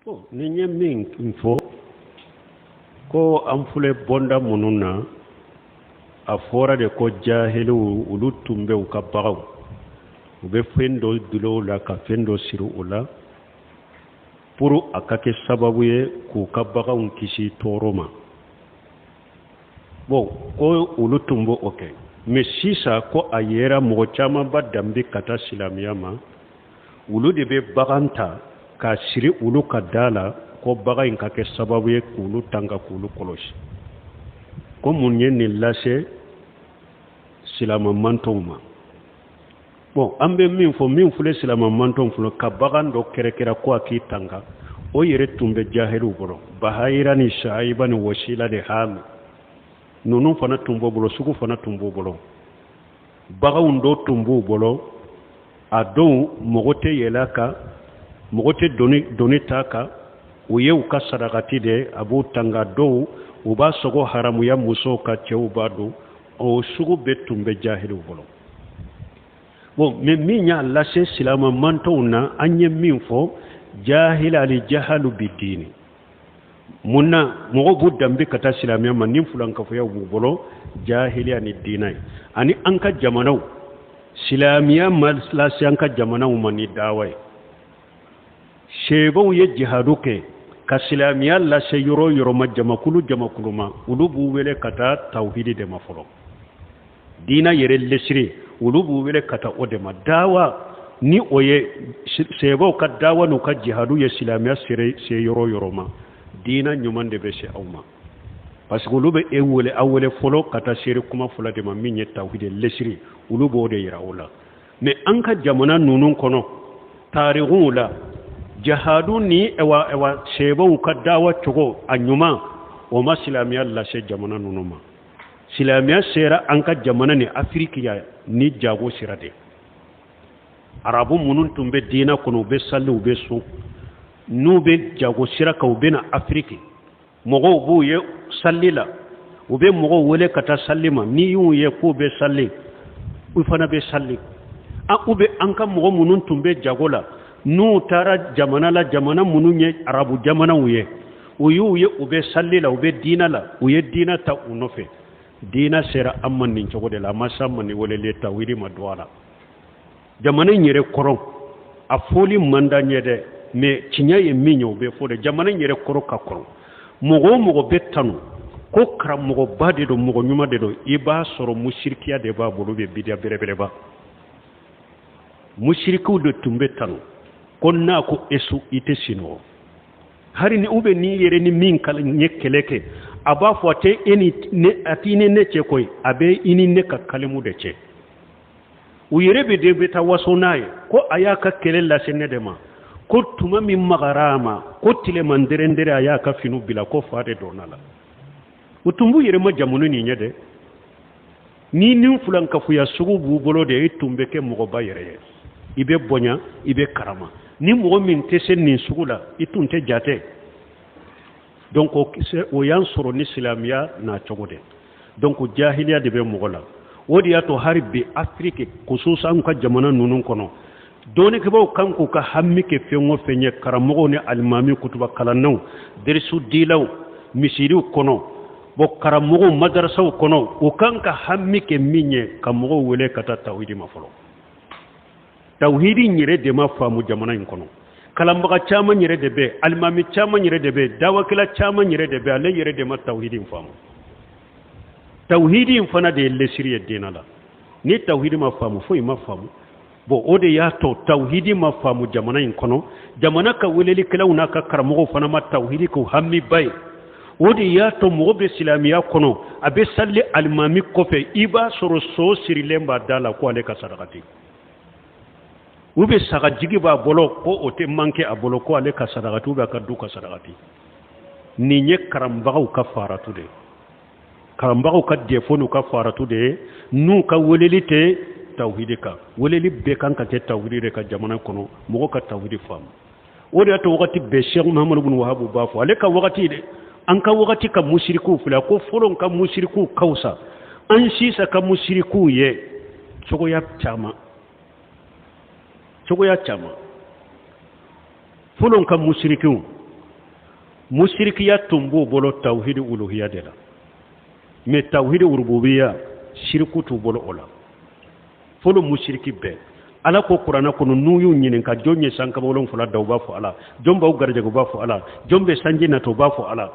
Bon, ni n ye min fɔ ko an filɛ bonda minnu na, a fɔra de ko jahiliw olu tun bɛ u ka baganw, u bɛ fɛn dɔ dulon u la ka fɛn dɔ siri u la pour a ka kɛ sababu ye k'u ka baganw kisi tɔɔrɔ ma. Bon, ko olu tun b'o o kɛ, mais sisan ko a yera mɔgɔ caman ba danbe ka taa silamɛya ma, olu de bɛ bagan ta k'a siri olu ka da la ko bagan in ka kɛ sababu ye k'olu tanga, k'olu kɔlɔsi. Ko mun ye nin lase silama mantɔnw ma? Bon, an bɛ min fɔ, min filɛ silama mantɔnw filɛ ka bagan dɔ kɛrɛkɛrɛ ko a k'i tanga, o yɛrɛ tun bɛ jahiliw bolo. Bahayira ni sayiba ni wasila ni hami ninnu fana tun b'o bolo, sugu fana tun b'o bolo, baganw dɔ tun b'u bolo. A don mɔgɔ tɛ yɛlɛ a kan, mɔgɔ tɛ doni t'a kan, o ye u ka sadakati de, a b'u tanga. Dɔw u b'a sogo haramuya musow ka, cɛw b'a dun. O sugu bɛɛ tun bɛ jahiliw bolo. Bon, mais min y'a lase silama mantɔnw na, an ye min fɔ, jahili ali jahalu bi diini. Mun na mɔgɔw b'u danbe ka taa silamɛya ma ni fulankafoyaw b'u bolo, jahiliya ni diina ye? Ani an ka jamanaw, silamɛya ma lase an ka jamanaw ma ni dawa ye. Seebaw ye jihadu kɛ ka silamɛya lase yɔrɔ o yɔrɔ ma, jamakulu jamakulu ma, olu b'u wele ka taa tawhidi de ma fɔlɔ, diina yɛrɛ lesiri, olu b'u wele ka taa o de ma. Dawa ni o ye seebaw ka dawa n'u ka jihadu ye silamɛya se yɔrɔ o yɔrɔ ma, diina ɲuman de bɛ se aw ma, parce que olu bɛ e wele, aw wele fɔlɔ ka taa seere kuma fɔlɔ de ma, min ye tawhidi lesiri, olu b'o de yira o la. Mais an ka jamana ninnu kɔnɔ, tarikuw la, jihadu ni ɛwa seebaw ka dawa cogo a ɲuman, o ma silamɛya lase jamana ninnu ma. Silamɛya sera an ka jamana ni Afiriki ya ni jago sira de. Arabu minnu tun bɛ diinɛ kɔnɔ, u bɛ sali, u bɛ sun, n'u bɛ jago sira kan, u bɛ na Afiriki, mɔgɔw b'u ye sali la, u bɛ mɔgɔw wele ka taa sali ma. N'i y'u ye k'u bɛ sali, u fana bɛ sali. U bɛ an ka mɔgɔ minnu tun bɛ jago la, n'u taara jamana la, jamana minnu ye arabu jamanaw ye, u y'u ye u bɛ sali la, u bɛ diinɛ la, u ye diinɛ ta u nɔfɛ. Diinɛ sera an ma nin cogo de la, a ma s'an ma ni weleli tawhidi ma don a la. Jamana in yɛrɛ kɔrɔ, a fɔli man d'an ye dɛ, mais tiɲɛ ye min ye, o bɛ fɔ de. Jamana in yɛrɛ kɔrɔ ka kɔrɔ, mɔgɔ o mɔgɔ bɛ tanu ko karamɔgɔba de don, mɔgɔ ɲuman de don, i b'a sɔrɔ musirikiya de b'a bolo, bɛ bidiya bɛrɛbɛrɛba. Musirikiw de tun bɛ tanu ko n'a ko esu, i tɛ sinɔgɔ. Hari ni u bɛ n'i yɛrɛ ni min ye kɛlɛ kɛ, a b'a fɔ a tɛ e ni ne, a t'i ni ne cɛ koyi, a bɛ i ni ne ka kalimu de cɛ. U yɛrɛ bɛ de bɛ taa waso n'a ye ko a y'a ka kɛlɛ lase ne de ma, ko tuma min magara a ma, ko tileman derendere, a y'a ka finiw bila, ko fa de donna la. U tun b'u yɛrɛ majamuni nin ye dɛ. Ni nin fulankafoya sugu b'u bolo de, i tun bɛ kɛ mɔgɔba yɛrɛ ye, i bɛ bonya, i bɛ karama. Ni mɔgɔ min tɛ se nin sugu la, i tun tɛ jate. Donc o y'an sɔrɔ ni silamɛya n'a cogo de. Donc jahiliya de bɛ mɔgɔ la. O de y'a to hali bi Afiriki, khususan an ka jamana ninnu kɔnɔ, dɔnnikɛbaaw kan k'u ka hami kɛ fɛn o fɛn ye, karamɔgɔw ni alimami, kutuba kalannaw, derisu dilaw misiriw kɔnɔ, bon, karamɔgɔw madarasaw kɔnɔ, u kan ka hami kɛ min ye, ka mɔgɔw wele ka taa tawhidi ma fɔlɔ. Tawhidi in yɛrɛ de ma faamu jamana in kɔnɔ. Kalanbaga caman yɛrɛ de bɛ, alimami caman yɛrɛ de bɛ, dawakɛla caman yɛrɛ de bɛ, ale yɛrɛ de ma tawhidi in faamu. Tawhidi in fana de ye lesiri ye diinɛ la. Ni tawhidi ma faamu, foyi ma faamu. Bon, o de y'a to tawhidi ma faamu jamana in kɔnɔ. Jamana ka welelikɛlaw n'a ka karamɔgɔw fana ma tawhidi k'u hamiba ye. O de y'a to mɔgɔ bɛ silamɛya kɔnɔ, a bɛ sali alimami kɔfɛ, i b'a sɔrɔ so sirilen b'a da la ko ale ka sarakati, u bɛ sagajigi b'a bolo ko o tɛ manqué a bolo, ko ale ka sarakati, u bɛ a ka du ka sarakati. Nin ye karamɔgɔw ka faratu de ye, karamɔgɔw ka défaut n'u ka faratu de ye, n'u ka weleli tɛ tawhidi kan. Weleli bɛɛ kan ka kɛ tawhidi de ka jamana kɔnɔ, mɔgɔ ka tawhidi faamu. O de y'a to wagati bɛɛ Cheikh Muhammadu bin Wahabu b'a fɔ, ale ka wagati dɛ, an ka wagati ka musirikuw filɛ, ko fɔlɔ ka musirikuw ka fisa an sisan ka musirikuw ye cogoya caman, cogoya caman. Fɔlɔ ka musirikiw, Musirikiya tun b'u bolo tawhidi uluhiya de la, mais tawhidi urububiya siriku t'u bolo o la. Fɔlɔ musiriki bɛɛ, Ala ko kuranɛ kɔnɔ, n'u y'u ɲininka jɔn ye sankaba wolonfila da, u b'a fɔ Ala. Jɔn b'aw garijɛgɛ, u b'a fɔ Ala. Jɔn bɛ sanji nata, u b'a fɔ Ala.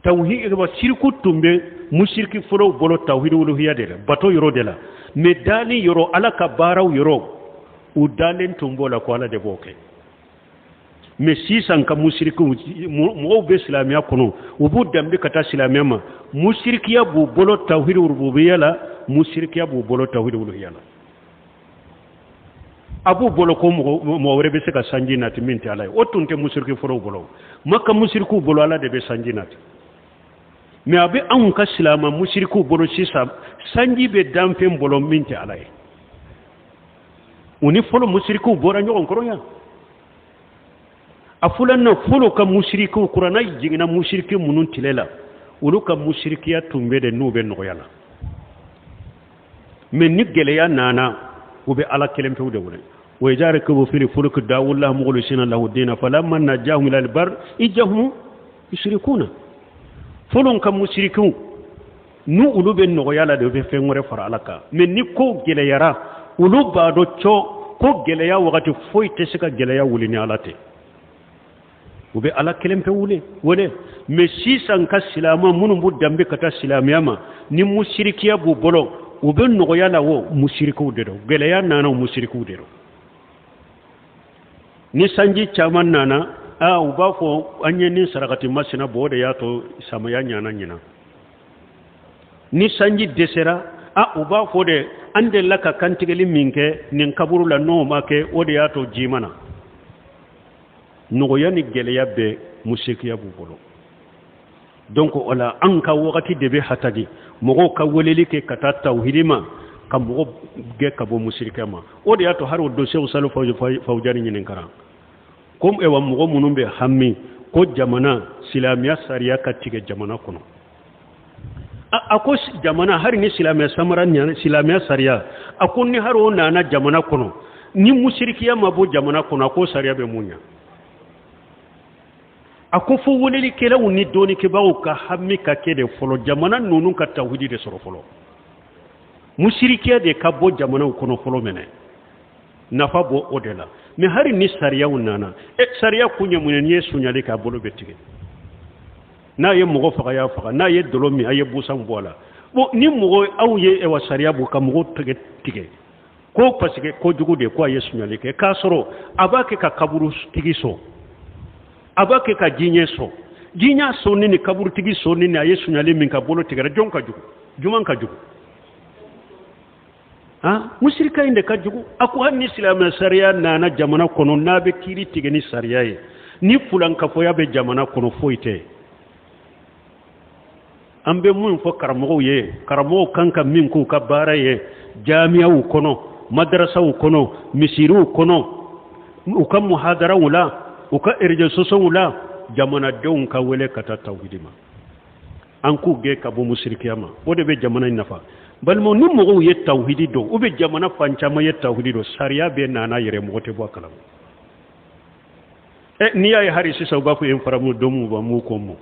Tawhidi siriku tun bɛ musiriki fɔlɔw bolo tawhidi uluhiya de la, bato yɔrɔ de la. Mais dali yɔrɔ, Ala ka baaraw yɔrɔ, u dalen tun b'o la ko Ala de b'o kɛ. Mais sisan ka musirikiw, mɔgɔw bɛ silamɛya kɔnɔ, u b'u danbe ka taa silamɛya ma, musirikiya b'u bolo tawhidi rububiya la, musirikiya b'u bolo tawhidi uluhiya la. A b'u bolo ko mɔgɔ wɛrɛ bɛ se ka sanji nati min tɛ Ala ye. O tun tɛ musiriki fɔlɔw bolo. Maka musirikiw bolo, Ala de bɛ sanji nati. Mais a bɛ anw ka silama musirikiw bolo sisan, sanji bɛ danfɛn bolo min tɛ Ala ye. U ni fɔlɔ musirikiw bɔra ɲɔgɔn kɔrɔ yan. A filanan, fɔlɔ ka musirikiw, kuranɛ jiginna musiriki minnu tile la, olu ka musirikiya tun bɛ de n'u bɛ nɔgɔya la. Mais ni gɛlɛya nana, u bɛ Ala kelen pewu de wele. Wa iza rakibu fil fulki da'u llaha mukhlisina lahu dina falamma najahum ila albar idha hum yushrikuna. Fɔlɔ ka musirikiw, n'u olu bɛ nɔgɔya la de, u bɛ fɛn wɛrɛ fara Ala kan. Mais ni ko gɛlɛyara, olu b'a dɔn cɔ ko gɛlɛya wagati foyi tɛ se ka gɛlɛya wuli ni Ala tɛ. U bɛ Ala kelen pe wele wele. Mais sisan ka silama minnu b'u danbe ka taa silamɛya ma, ni musirikiya b'u bolo, u bɛ nɔgɔya la, o musirikiw de don. Gɛlɛya nana, o musirikiw de don. Ni sanji caman nana, aa, u b'a fɔ an ye nin sarakati masina bɔ, o de y'a to samaya ɲana ɲina. Ni sanji dɛsɛra, a, u b'a fɔ de an delila ka kantigɛli min kɛ nin kaburu la, n'o ma kɛ, o de y'a to ji ma na. Nɔgɔya ni gɛlɛya bɛɛ, musirikiya b'u bolo. Donc o la, an ka wagati de bɛ hatagi mɔgɔw ka weleli kɛ ka taa tawhidi ma, ka mɔgɔ gɛn ka bɔ musirikiya ma. O de y'a to hari o don Seku Salihu Fawujani ɲininkara ko ewa mɔgɔ minnu bɛ hami ko jamana silamɛya sariya ka tigɛ jamana kɔnɔ, a ko jamana hari ni silamɛya samara, silamɛya sariya, a ko ni hari o nana jamana kɔnɔ, ni musirikiya ma bɔ jamana kɔnɔ, a ko sariya bɛ mun ɲa? A ko fo welelikɛlaw ni dɔnnikɛbaaw ka hami ka kɛ de fɔlɔ, jamana ninnu ka tawhidi de sɔrɔ fɔlɔ, musirikiya de ka bɔ jamanaw kɔnɔ fɔlɔ minɛ, nafa bɔ o de la. Mais hari ni sariyaw nana, e, sariya kun ye mun ye? N'i ye suɲali kɛ, a bolo bɛ tigɛ. N'a ye mɔgɔ faga, y'a faga. N'a ye dɔlɔ min, a ye busan bɔ a la. Bon, ni mɔgɔ aw ye ewa sariya bɔ ka mɔgɔw tigɛ tigɛ ko parce que kojugu de ko a ye suɲali kɛ, k'a sɔrɔ a b'a kɛ ka kaburutigi sɔn, a b'a kɛ ka diɲɛ sɔn, diɲɛ sɔnni ni kaburutigi sɔnni ni a ye suɲali min ka bolo tigɛra, jɔn ka jugu? Jumɛn ka jugu? Han, musirika in de ka jugu. A ko hali ni silamɛ sariya nana jamana kɔnɔ, n'a bɛ kiiri tigɛ ni sariya ye, ni fulankafoya bɛ jamana kɔnɔ, foyi tɛ. An bɛ mun fɔ karamɔgɔw ye? Karamɔgɔw kan ka min k'u ka baara ye jamiyaw kɔnɔ, madarasaw kɔnɔ, misiriw kɔnɔ, u ka muhadaraw la, u ka réseaux sociaux la, jamanadenw ka wele ka taa tawhidi ma, an k'u gɛn ka bɔ musirikiya ma. O de bɛ jamana in nafa. Balimaw, ni mɔgɔw ye tawhidi dɔn, u bɛ jamana fan caman ye tawhidi dɔn, sariya bɛ nana yɛrɛ, mɔgɔ tɛ bɔ a kalama. Ɛ, n'i y'a ye hali sisan u b'a fɔ faramu domu ba mu ko mɔ,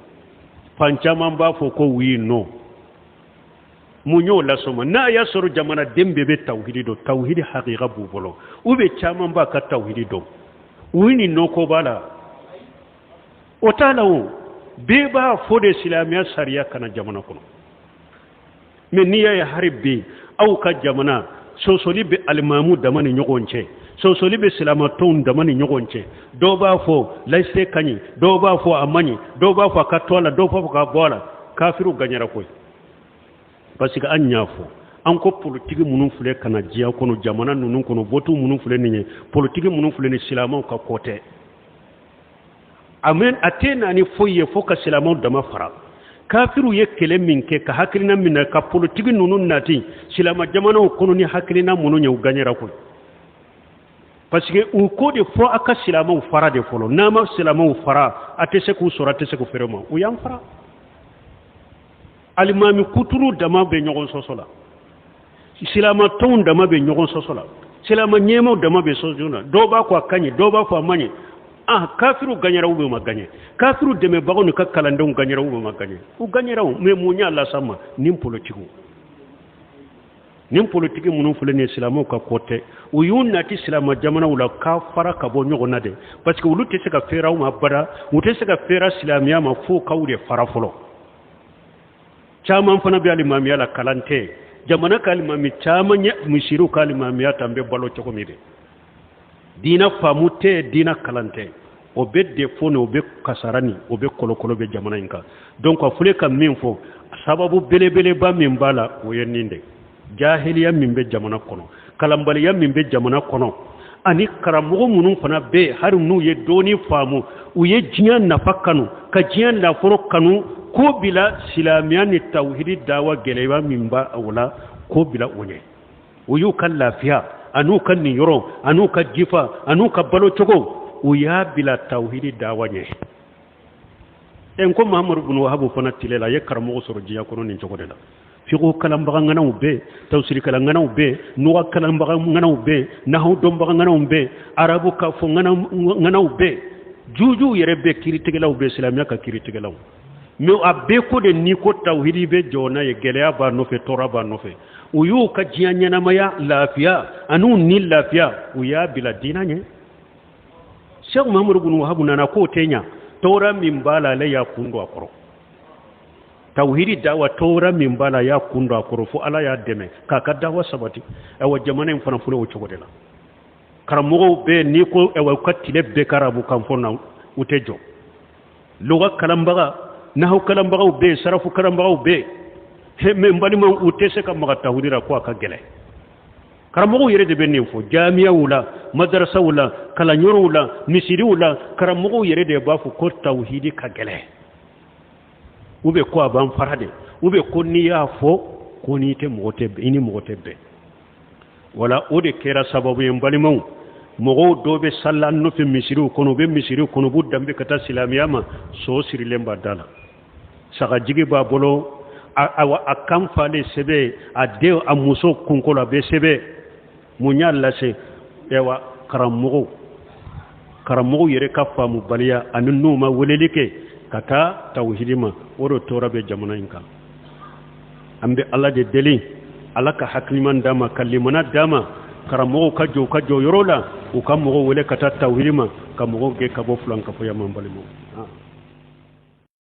fan caman b'a fɔ ko oui, non. Mun y'o lasɔmɔ? N'a y'a sɔrɔ jamanaden bɛɛ bɛ tawhidi dɔn, tawhidi hakika b'u bolo, u bɛ caman b'a ka tawhidi dɔn, oui ni non ko b'a la, o t'a la. O bɛɛ b'a fɔ de silamɛya sariya kana jamana kɔnɔ. Mais n'i y'a ye hali bi aw ka jamana sɔsɔli bɛ alimamu dama ni ɲɔgɔn cɛ, sɔsɔli bɛ silamatɔnw dama ni ɲɔgɔn cɛ, dɔw b'a fɔ laïcité ka ɲi, dɔw b'a fɔ a man ɲi, dɔw b'a fɔ a ka to a la, dɔw b'a fɔ k'a bɔ a la, kafiriw gagnera koyi. Parce que an y'a fɔ, an ko politiki minnu filɛ ka na diɲɛ kɔnɔ, jamana ninnu kɔnɔ, vote minnu filɛ nin ye, politiki minnu filɛ nin, silamɛw ka ko tɛ. Amen, a tɛ na ni foyi ye fo ka silamɛw dama fara. Kafiriw ye kɛlɛ min kɛ ka hakilina min na ka politiki ninnu nati silamɛ jamanaw kɔnɔ ni hakilina minnu ye, u gagnera koyi. Parce que u ko de fo a ka silamɛw fara de fɔlɔ. N'a ma silamɛw fara, a tɛ se k'u sɔrɔ, a tɛ se k'u fɛrɛ ma. U y'an fara. Alimami kuturu dama bɛ ɲɔgɔn sɔsɔ la, silamɛ tɔnw dama bɛ ɲɔgɔn sɔsɔ la, silamɛ ɲɛmaw dama bɛ sɔsɔ la. Dɔw b'a fɔ a ka ɲi, dɔw b'a fɔ a man ɲi. Ah, kafiriw gagnera ou bien u ma gagné? Kafiriw dɛmɛbagaw n'u ka kalandenw gagnera ou bien u ma gagné? U gagnera o. Mais mun y'a las'an ma? Nin politikiw, nin politiki minnu filɛ nin ye, silamɛw ka ko tɛ. U y'u nati silamɛ jamanaw la k'a fara ka bɔ ɲɔgɔn na de, parce que olu tɛ se ka fɛrɛ aw ma abada, u tɛ se ka fɛrɛ silamɛya ma fo k'aw de fara fɔlɔ. Caman fana bɛ alimamiya la, kalan tɛ. Jamana ka alimami caman ye misiriw ka alimamiya ta, n bɛ balo cogo min de. Diina faamu tɛ, diina kalan tɛ. O bɛ defo ni o bɛ kasara ni o bɛ kolokolo bɛ jamana in kan. Donc a filɛ ka min fɔ, sababu belebeleba min b'a la, o ye nin de: jahiliya min bɛ jamana kɔnɔ, kalanbaliya min bɛ jamana kɔnɔ, ani karamɔgɔ minnu fana bɛ yen, hali n'u ye dɔɔni faamu, u ye diɲɛ nafa kanu ka diɲɛ nafolo kanu, ko bila silamɛya ni tawhidi dawa gɛlɛya min b'a o la, ko bila o ɲɛ. U y'u ka lafiya an'u ka niyɔrɔ an'u ka jifa an'u ka balocogo, u y'a bila tawhidi dawa ɲɛ. Ɛ, n ko Mahamadu bin Wahabu fana tile la, a ye karamɔgɔ sɔrɔ diɲɛ kɔnɔ nin cogo de la. Fiqhu kalanbaga ŋanaw bɛ yen, tafsiri kalan ŋanaw bɛ yen, luga kalanbaga ŋanaw bɛ yen, nahawu dɔnbaga ŋanaw bɛ yen, arabu ka fɔ ŋanaw bɛ yen, jujuw yɛrɛ bɛ, kiritigɛlaw bɛ, silamɛya ka kiritigɛlaw. Mais a bɛɛ ko de n'i ko tawhidi bɛ jɔ n'a ye, gɛlɛya b'a nɔfɛ, tɔɔrɔ b'a nɔfɛ. U y'u ka diɲɛ ɲɛnamaya lafiya an'u ni lafiya, u y'a bila diinɛ ɲɛ. Sɛku Mahamadu bin Wahabu nana k'o tɛ ɲa. Tɔɔrɔ min b'a la, ale y'a kun don a kɔrɔ. Tawhidi dawa, tɔɔrɔ min b'a la, a y'a kun don a kɔrɔ, fo Ala y'a dɛmɛ k'a ka dawa sabati. Ayiwa, jamana in fana filɛ o cogo de la. Karamɔgɔw bɛ n'i ko ayiwa u ka tile bɛɛ kɛ arabukan fɔ na, u tɛ jɔ. Luga kalanbaga, nahawu kalanbagaw bɛ yen, sarafu kalanbagaw bɛ yen, mais n balimaw, u tɛ se ka maga tawhidi la ko a ka gɛlɛn. Karamɔgɔw yɛrɛ de bɛ nin fɔ jamiyaw la, madarasaw la, kalanyɔrɔw la, misiriw la. Karamɔgɔw yɛrɛ de b'a fɔ ko tawhidi ka gɛlɛn, u bɛ ko a b'an fara de, u bɛ ko n'i y'a fɔ ko n'i tɛ mɔgɔ tɛ i ni mɔgɔ tɛ bɛn. Wala o de kɛra sababu ye, n balimaw, mɔgɔw dɔw bɛ sali an nɔfɛ misiriw kɔnɔ, u bɛ misiriw kɔnɔ, u b'u danbe ka taa silamɛya ma, so sirilen b'a da la, sagajigi b'a bolo, a kan falen sɛbɛ, a den, a muso kunkolo a bɛ sɛbɛ. Mun y'a lase? Ayiwa, karamɔgɔw yɛrɛ ka faamubaliya ani n'u ma weleli kɛ ka taa tawhidi ma, o de tɔɔrɔ bɛ jamana in kan. An bɛ Ala de deli, Ala ka hakiliman d'a ma, ka limana d'a ma, karamɔgɔw ka jɔ u ka jɔ yɔrɔ la, u ka mɔgɔw wele ka taa tawhidi ma, ka mɔgɔw gɛn ka bɔ filankafoya ma. N balimaw.